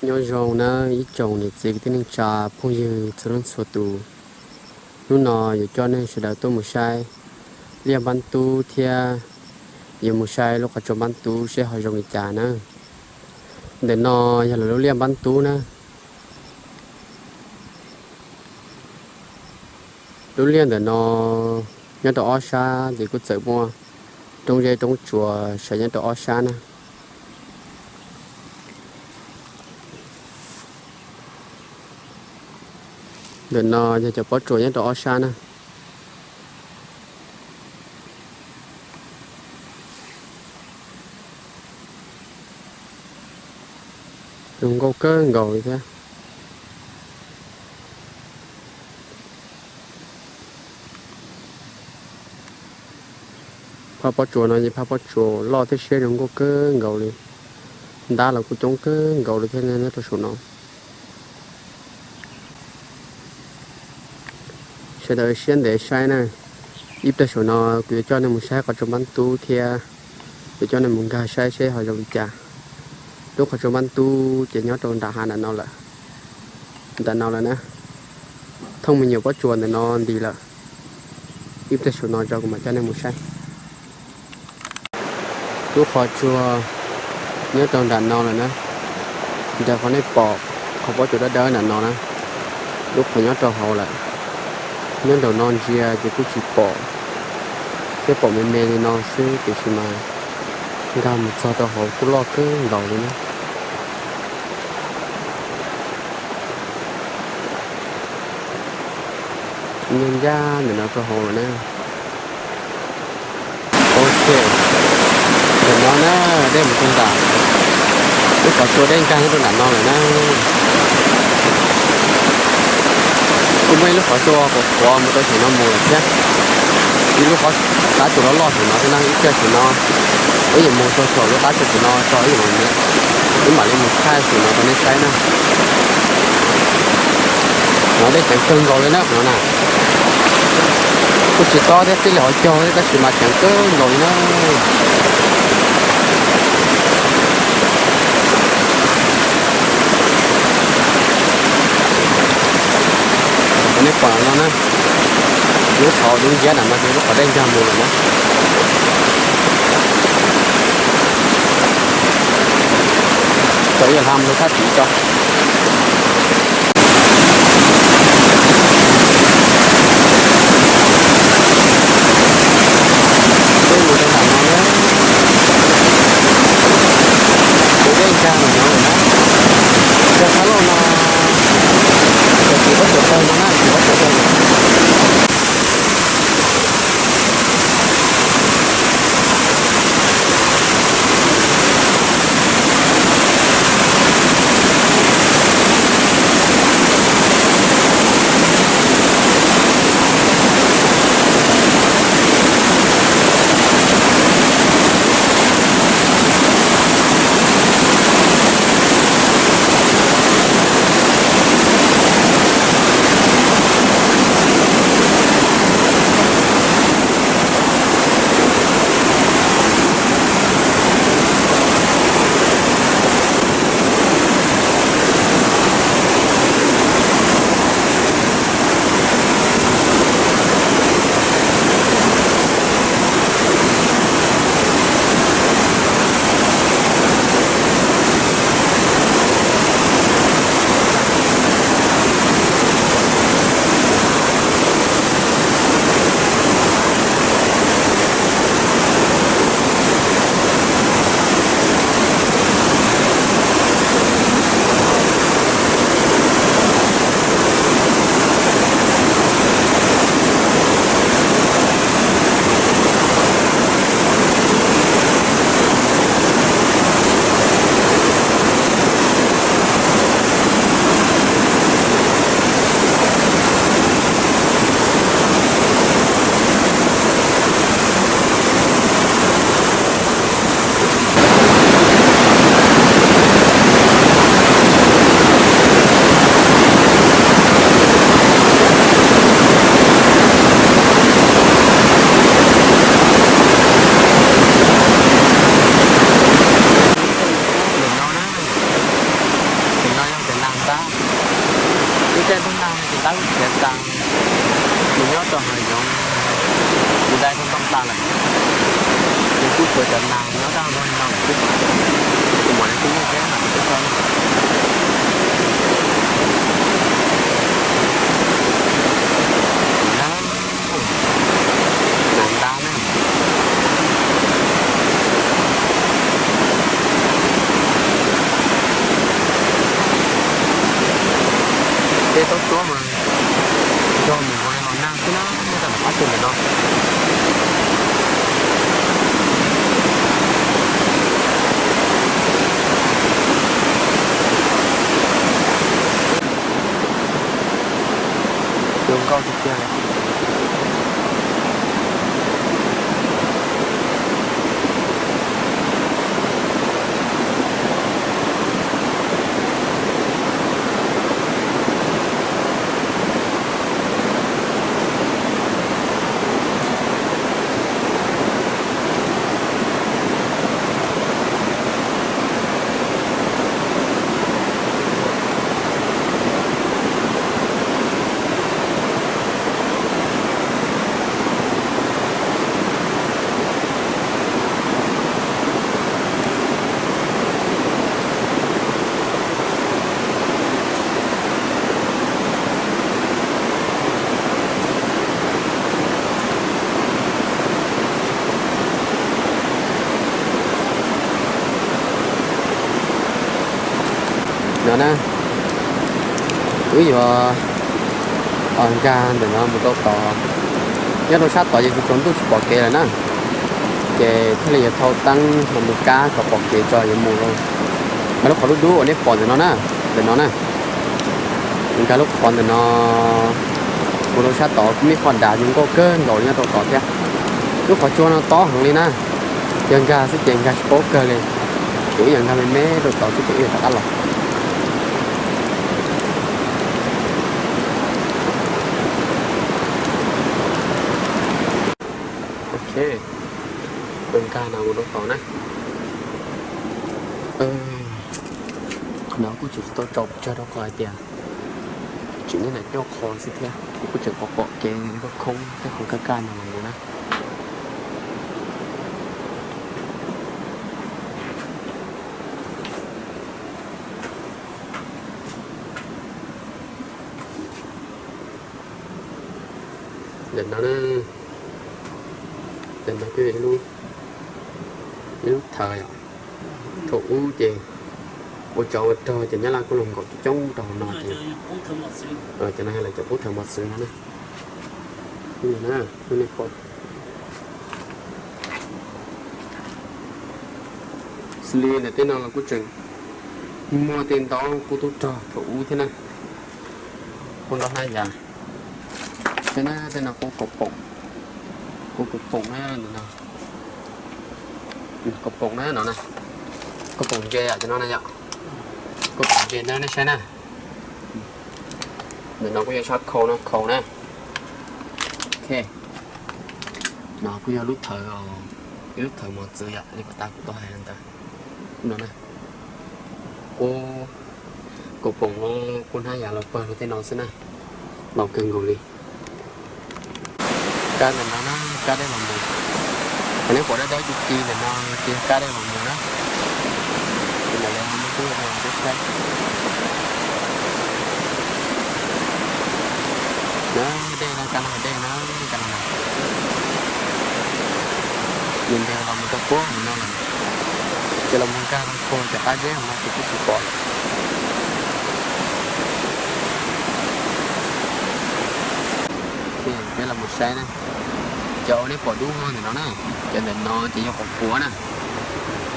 Nyob zoo na ib tsoom niam txiv kwv tij neej tsa phooj ywg txhua leej txhua tus. Hnub no yuav coj nej sawv daws tuaj mus saib liaj npab tub thiab yuav mus saib lub qhov tsua npab tub seb ho zoo li cas na. Ntawm no yog lawv lub liaj npab tub na. Lub liaj ntawm no nyob rau ob sab ces kuj txawm muaj roob zeb roob tsuas sawv nyob rau ob sab na. Ntawm no yog cov pob tsuas nyob rau ob sab na. Zoo nkauj kawg nkaus li thiab. Phab pob tsuas no yog phab pob tsuas loj thiab siab zoo nkauj kawg nkaus li. Ntab los kuj coob kawg nkaus li thiab nyob rau saum no. Sawv daws siab ntev saib na, ib pliag saum no kuv yuav coj nej mus saib qhov tsua npab tub thiab yuav coj nej mus nkag saib seb ho zoo li cas. Lub qhov tsua npab tub ces nyob rau nram hav nram no lawm, nram no lawm na. Thooj me nyuam pob tsuas ntawm no nti lawm. Ib pliag saum no tso kuv mam coj nej mus saib. Lub qhov tsua nyob rau nram no lawm na. Nrog qhov nej pom qhov pob tsuas dawb dawb nram no na, lub qhov nyob rau hauv lawm. Nyob nraum no ntsia ces kuj tsis pom, thiab pom me me li no xwb tiam sis mas nkag mus txog rau hauv kuj loj kawg nkaus li na. Ncaj ncaj ntawm no rau hauv lawm na. Ok, ntawm no na, dej mus rau nram, lub qhov tsua dej nkag nyob rau nram no lawm na. Kuj muaj ib lub qhov tsua qhuav qhuav mus rau saum no mus lawm thiab. Ib lub qhov qab tsua loj loj saum no thiab na, ib pliag saum no wb yuav mus txog saum lub qab tsua saum no tso wb yuav mam, wb mam li mus thaij saum no rau nej saib na. No dej ceev kawg nkaus li na qhov no na. Kuj tsis tob thiab txij li hauv caug thiab tab sis mas ceev kawg nkaus li na. Nej pom no na, lub qhov dub nciab nram no ces lub qhov dej nkag mus lawm na. Tau ib yam hla mus rau sab tid tso. Dej mus rau nram no na, tus dej nkag mus no lawm na. Yog sab laug no, yog tsis paub tsuas tawg no na, tsis paub tsuas tawg no. Tas, nws nyob rau hav zoov, kuv dai rau ntoo tas lawm, nws kuj tshuav cov nas nyob rau ntoo no xwb. Kuv mam li tuaj nyob tsev mas kuv twb tso na. Nas ntab na. Tej tau tuab mas nrog mus nkaus li los nag xwb na, nyob rau ntawm qab tsua ntawm no. Zoo nkauj tiag tiag li. No na, wb yuav nkag ntawm no mus rau tod. Nyob rau sab tod ces tsaus ntuj tsis pom kev lawm na, ces thiaj li yuav thau teeb los mus kab kom pom kev tso yuav mus rau nkag lub qhov dub dub uas nej pom ntawm no na, ntawm no na. Nkag lub qhov ntawm no mus rau sab tod kuj muaj qhov dav zoo nkauj kawg nkaus li nyob rau tod thiab. Lub qhov tsua no tob heev li na, yog nkag xwb ces nkag tsis paub kawg li, ces wb yuav nkag me me rau tod xwb ces wb yuav rov qab los. Ok, nkag no mus rau tod na. Qhov no kuj tseem tsis tau tsaus tsawg rau qhov hais tias tseem nyob ntawm ncauj qhov xwb thiab, kuj tseem pom pom kev khoob khoob tej qhov kaj kaj no los mus na. Ntawm no, ntawm no kuj yog ib lub thawv yom. Thaum ub ces ua tsov ua rog ces nyab laj kuj los nkaum coob coob rau hauv no ces, cov no yog lawv cov qub thawv mos txwv no na. Xws li ntawm tej no los kuj tseem muaj tej ntaub qub tub rog thaum ub thiab na. Qub ntaub hnab yas thiab na, tej no qub kaus poom, qub kaus poom na, kaus poom na no na, kaus poom ntse yom, cov no na yom, kaus poom ntse na nej saib na. Ntawm no kuj yog sab khau no, khau na. Ok, no kuj yog lub thawv, ib lub thawv mos txwv yom, li puas tas kuv tau hais ntawd no na. Qub kaus poom, qub hnab yas los pawg rau tej no xwb na, laus kawg nkaus li. Kab ntawm no na, kab dej los mus. Qhov nej pom dawb dawb ci ci ntawm no ces kab dej los mus na. Ces ntawm no muaj tub rau peb saib. Na, dej no, kab no dej na, kab no na. Nws ntes los mus rau puag hauv no lawm, ces los mus nkag rau puag cov qab zeb hauv no ces kuj tsis pom lawm. Peb los mus saib na, cov uas nej pom dub vog ntawm no na, cov ntawm no ces yog quav puav na.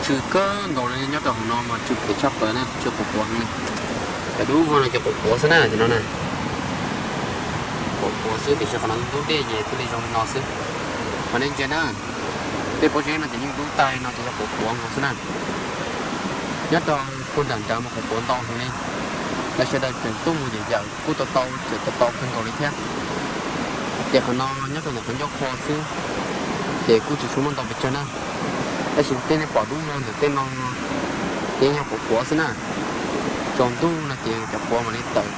Tsw kawg nkaus li, nyob rau hauv no mas tsw phem tshaj plaws na, tsw quav puav heev li. Cov dub vog no ces quav puav xwb na, cov no na. Quav puav xwb, tiam sis qhov no ntub dej ces thiaj li zoo li no xwb. Mas nej ntsia na, tej pob zeb no ces yeej dub tag li no ces yog quav puav nkaus xwb na. Nyob rau puag nram nrad mas quav puav ntau heev li. Lawv sawv daws tseem tuaj mus yawm yawm kuj tau tau, tseem tau tau kawg nkaus li thiab. Ces qhov no nyob rau ntawm qhov ncauj qhua xwb, ces kuj tsis tshua muaj ntau pes tsawg na. Tab sis tej nej pom dub vog ntawm tej no ces yog quav puav xwb na. Tsaus ntuj no ces cov quav mam li tawm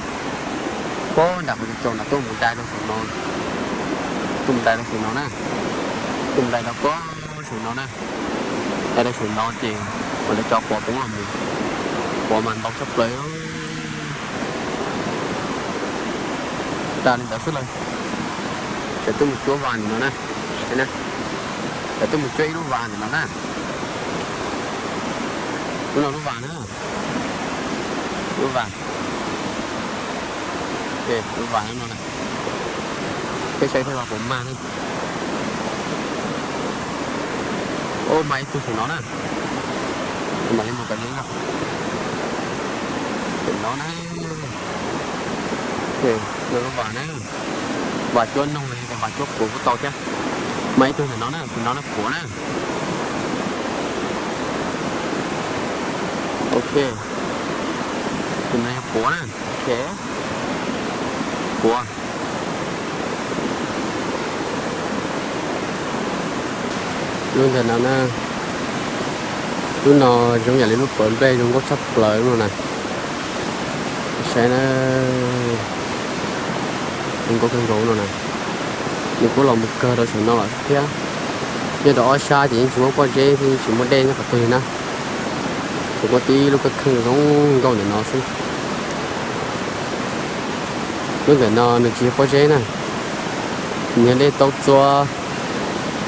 Pog nram qhov cov caum nram tuaj mus dai rau saum no, tuaj mus dai rau saum no na, tuaj mus dai rau pog saum no na, dai rau saum no ces ua lawv cov pov poob los mus, pov mas ntau tshaj plaws. Tas li ntawd xwb lawm, tseem tuaj mus cuab vas ntawm no na, tseem tuaj mus cuab ib lub vas ntawm no na, lub no lub vas na, lub vas, lub vas no na, peb saib seb puas mag na. Ub, mag ib tug saum no na, mam li mus kom zoo na, saum no na, lub vas na, vas cuab noog los yog tias vas cuab quav kuj tau thiab. Mag ib tug ntawm no na, tus no na, quav na. Ok, tus no yog quav na, ok, quav. Lub ntawm no na, lub no zoo yam li lub pawv nplej zoo nkauj tshaj plaws no na. Saib na, zoo nkauj kawg nkaus no na. Nws kuj los mus kawg rau saum no lawm thiab. Nyob rau ob sab ces yeej tsis muaj pob zeb thiab yeej tsis muaj dej nyob qhov twg li na. Tsuas muaj tib lub kab kheej zoo nkauj ntawm no xwb. Lub ntawm no nws tsis yog pob zeb na, nws yog dej taub txuab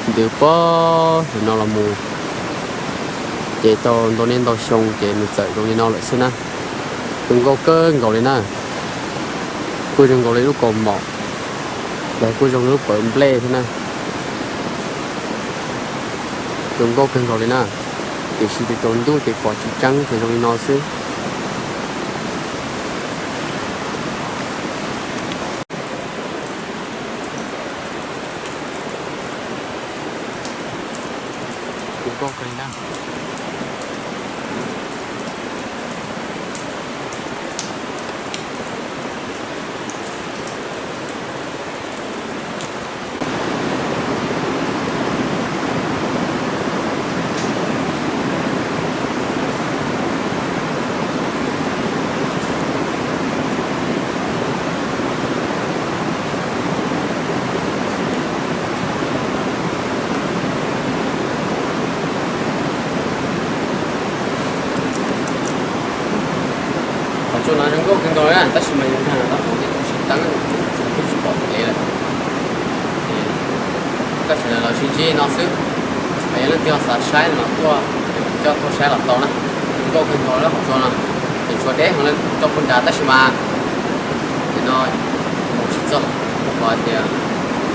ntws pog saum no los mus, ces tau ntau niaj ntau xyoo ces nws txawm zoo li no lawm xwb na. Zoo nkauj kawg nkaus li na, kuj zoo nkaus li lub kaus mom, los kuj zoo li lub pawv nplej thiab na. Zoo nkauj kawg nkaus li na, tiam sis tsaus ntuj ces pom tsis tseeb ces zoo li no xwb. Zoo nkauj kawg li na. Qhov tsua no zoo nkauj kawg nkaus li na, tab sis mas yus nkag los tau hauv tej tub siv teeb, twb tsis pom kev lawm. Ces tab sis lawv sib ntsib no xwb, yog leej twg xav saib no los tuaj, coj tuaj saib los tau na. Zoo nkauj kawg nkaus li qhov tsua no, ces tshuav deb heev li rau puag nrad tab sis mas nim no mus tsis txog, rau qhov hais tias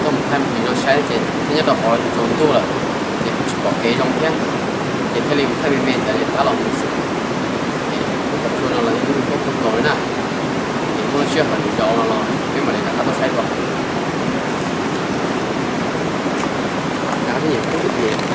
tuaj mus thaij me ntsis no saib ces thiaj nyob rau qhov tsaus ntuj lawm, ces kuj tsis pom kev zoo thiab, ces thiaj li mus thaij me me ntawd es rov qab los mus xwb. Ces lub qhov tsua no los yeej zoo nkauj kawg nkaus li na, ces muaj lub sij hawm nws zaum no los peb mam li rov qab tuaj saib dua. Nqa tej nyuam kub ces